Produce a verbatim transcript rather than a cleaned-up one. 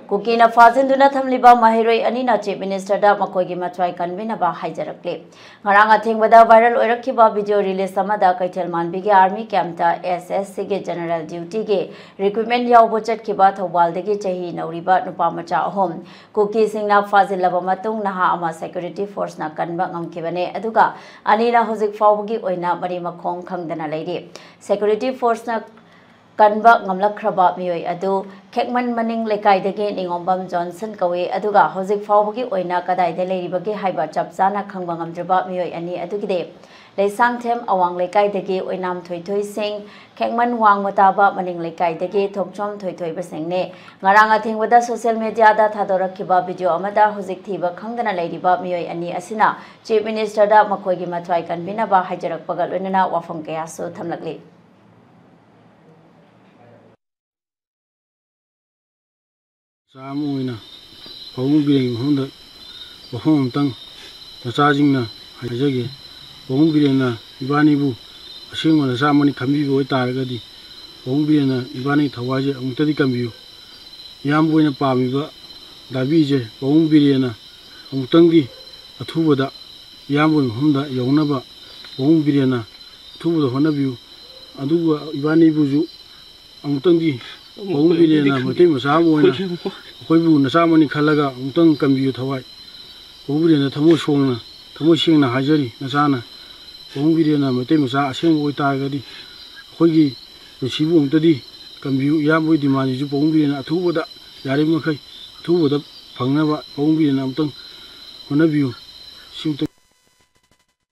ꯀꯨꯀꯤꯅ ꯐꯥꯖꯤꯟꯗꯨꯅ ꯊꯝꯂꯤꯕ ꯃꯍꯩꯔꯣꯏ ꯑꯅꯤꯅ Chief Ministerꯗ ꯃꯈꯣꯏꯒꯤ ꯃꯊ꯭ꯋꯥꯏ ꯀꯟꯕꯤꯅꯕ ꯍꯥꯏꯖꯔꯛꯂꯤ꯫ ꯉꯔꯥꯡ ꯑꯊꯦꯡꯕꯗ viral ꯑꯣꯏꯔꯛꯈꯤꯕ video release ꯑꯃꯗ ꯀꯩꯊꯦꯜ ꯃꯥꯟꯕꯤꯒꯤ army campꯇ SSCꯒꯤ general dutyꯒꯤ recruitment ꯌꯥꯎꯕ ꯆꯠꯈꯤꯕ ꯊꯧꯕꯥꯜꯗꯒꯤ ꯆꯍꯤ ꯅꯧꯔꯤꯕ ꯅꯨꯄꯥ ꯃꯆꯥ ꯑꯍꯨꯝ ꯀꯨꯀꯤꯁꯤꯡꯅ ꯐꯥꯖꯤꯜꯂꯕ ꯃꯇꯨꯡ ꯅꯍꯥ ꯑꯃ security forceꯅ ꯀꯟꯕ ꯉꯝꯈꯤꯕꯅꯦ, ꯑꯗꯨꯒ ꯑꯅꯤꯅ ꯍꯧꯖꯤꯛ ꯐꯥꯎꯕꯒꯤ ꯑꯣꯏꯅ ꯃꯔꯤ ꯃꯈꯣꯡ ꯈꯪꯗꯅ ꯂꯩꯔꯤ꯫ Security forceꯅ ꯀꯟꯕ ꯉꯝꯂꯛꯈ꯭ꯔꯕ ꯃꯤꯑꯣꯏ ꯑꯗꯨ ꯈꯦꯛꯃꯟ ꯃꯅꯤꯡ ꯂꯩꯀꯥꯏꯗꯒꯤ ꯅꯤꯉꯣꯝꯕꯝ ꯖꯣꯟꯁꯟ ꯀꯧꯏ, ꯑꯗꯨꯒ ꯍꯧꯖꯤꯛ ꯐꯥꯎꯕꯒꯤ ꯑꯣꯏꯅ ꯀꯗꯥꯏꯗ ꯂꯩꯔꯤꯕꯒꯦ ꯍꯥꯏꯕ ꯆꯞ ꯆꯥꯅ ꯈꯪꯕ ꯉꯝꯗ꯭ꯔꯤꯕ ꯃꯤꯑꯣꯏ ꯑꯅꯤ ꯑꯗꯨꯒꯤꯗꯤ ꯂꯩꯁꯥꯡꯊꯦꯝ ꯑꯋꯥꯡ ꯂꯩꯀꯥꯏꯗꯒꯤ ꯑꯣꯏꯅꯥꯝ ꯊꯣꯏꯊꯣꯏ ꯁꯤꯡ, ꯈꯦꯛꯃꯟ ꯋꯥꯡꯃ ꯇꯥꯕ ꯃꯅꯤꯡ ꯂꯩꯀꯥꯏꯗꯒꯤ ꯊꯣꯛꯆꯣꯝ ꯊꯣꯏꯊꯣꯏꯕ ꯁꯤꯡꯅꯤ꯫ ꯉꯔꯥꯡ ꯑꯊꯦꯡꯕꯗ social mediaꯗ ꯊꯥꯗꯣꯔꯛꯈꯤꯕ video ꯑꯃꯗ ꯍꯧꯖꯤꯛ ꯊꯤꯕ ꯈꯪꯗꯅ ꯂꯩꯔꯤꯕ ꯃꯤꯑꯣꯏ ꯑꯅꯤ ꯑꯁꯤꯅ Chief Ministerꯗ ꯃꯈꯣꯏꯒꯤ ꯃꯊ꯭ꯋꯥꯏ ꯀꯟꯕꯤꯅꯕ ꯍꯥꯏꯖꯔꯛꯄꯒ ꯂꯣꯏꯅꯅ ꯋꯥꯐꯝ ꯀꯌꯥꯁꯨ ꯊꯝꯂꯛꯂꯤ꯫ ꯃꯆꯥ ꯑꯃ ꯑꯣꯏꯅ ꯄꯥꯕꯨꯡ ꯕꯤꯔꯦꯟꯒꯤ ꯃꯐꯝꯗ ꯋꯥꯐꯝ ꯑꯃꯇꯪ ꯃꯆꯥꯁꯤꯡꯅ ꯍꯥꯏꯖꯒꯦ꯫ ꯄꯥꯕꯨꯡ ꯕꯤꯔꯦꯟꯅ ꯏꯕꯥꯅꯤꯕꯨ ꯑꯁꯦꯡꯕ ꯅꯆꯥ ꯑꯃꯅꯤ ꯈꯟꯕꯤꯕ ꯑꯣꯏꯇꯥꯔꯒꯗꯤ, ꯄꯥꯕꯨꯡ ꯕꯤꯔꯦꯟꯅ ꯏꯕꯥꯅꯤꯒꯤ ꯊꯋꯥꯏꯁꯦ ꯑꯃꯨꯛꯇꯗꯤ ꯀꯟꯕꯤꯌꯨ꯫ ꯏꯌꯥꯝꯕ ꯑꯣꯏꯅ ꯄꯥꯝꯃꯤꯕ ꯗꯥꯕꯤꯁꯦ ꯄꯥꯕꯨꯡ ꯕꯤꯔꯦꯟꯅ ꯑꯃꯨꯛꯇꯪꯗꯤ ꯑꯊꯨꯕꯗ ꯏꯌꯥꯝꯕꯒꯤ ꯃꯐꯝꯗ ꯌꯧꯅꯕ ꯄꯥꯕꯨꯡ ꯕꯤꯔꯦꯟꯅ ꯑꯊꯨꯕꯗ ꯍꯣꯠꯅꯕꯤꯌꯨ꯫ ꯑꯗꯨꯒ ꯏꯕꯥꯅꯤꯕꯨꯁꯨ ꯑꯃꯨꯛꯇꯪꯗꯤ ꯄꯥꯕꯨꯡ ꯕꯤꯔꯦꯟꯅ ꯃꯩꯇꯩ ꯃꯆꯥ ꯑꯃ ꯑꯣꯏꯅ ꯑꯩꯈꯣꯏꯕꯨ ꯅꯆꯥ ꯑꯃꯅꯤ ꯈꯜꯂꯒ ꯑꯃꯨꯛꯇꯪ ꯀꯟꯕꯤꯌꯨ ꯊꯋꯥꯏ꯫ ꯄꯥꯕꯨꯡ ꯕꯤꯔꯦꯟꯗ ꯊꯃꯣꯏ ꯁꯣꯡꯅ, ꯊꯃꯣꯏ ꯁꯦꯡꯅ ꯍꯥꯏꯖꯔꯤ ꯅꯆꯥꯅ꯫ ꯄꯥꯕꯨꯡ ꯕꯤꯔꯦꯟꯅ ꯃꯩꯇꯩ ꯃꯆꯥ ꯑꯁꯦꯡꯕ ꯑꯣꯏꯇꯥꯔꯒꯗꯤ ꯑꯩꯈꯣꯏꯒꯤ ꯄꯨꯟꯁꯤꯕꯨ ꯑꯃꯨꯛꯇꯗꯤ ꯀꯟꯕꯤꯌꯨ꯫ ꯏꯌꯥꯝꯕꯒꯤ demandꯁꯤꯁꯨ ꯄꯥꯕꯨꯡ ꯕꯤꯔꯦꯟꯅ ꯑꯊꯨꯕꯗ, ꯌꯥꯔꯤꯕ ꯃꯈꯩ ꯑꯊꯨꯕꯗ ꯐꯪꯅꯕ ꯄꯥꯕꯨꯡ ꯕꯤꯔꯦꯟꯅ ꯑꯃꯨꯛꯇꯪ ꯍꯣꯠꯅꯕꯤꯌꯨ꯫ ꯁꯤꯃꯇꯪ꯫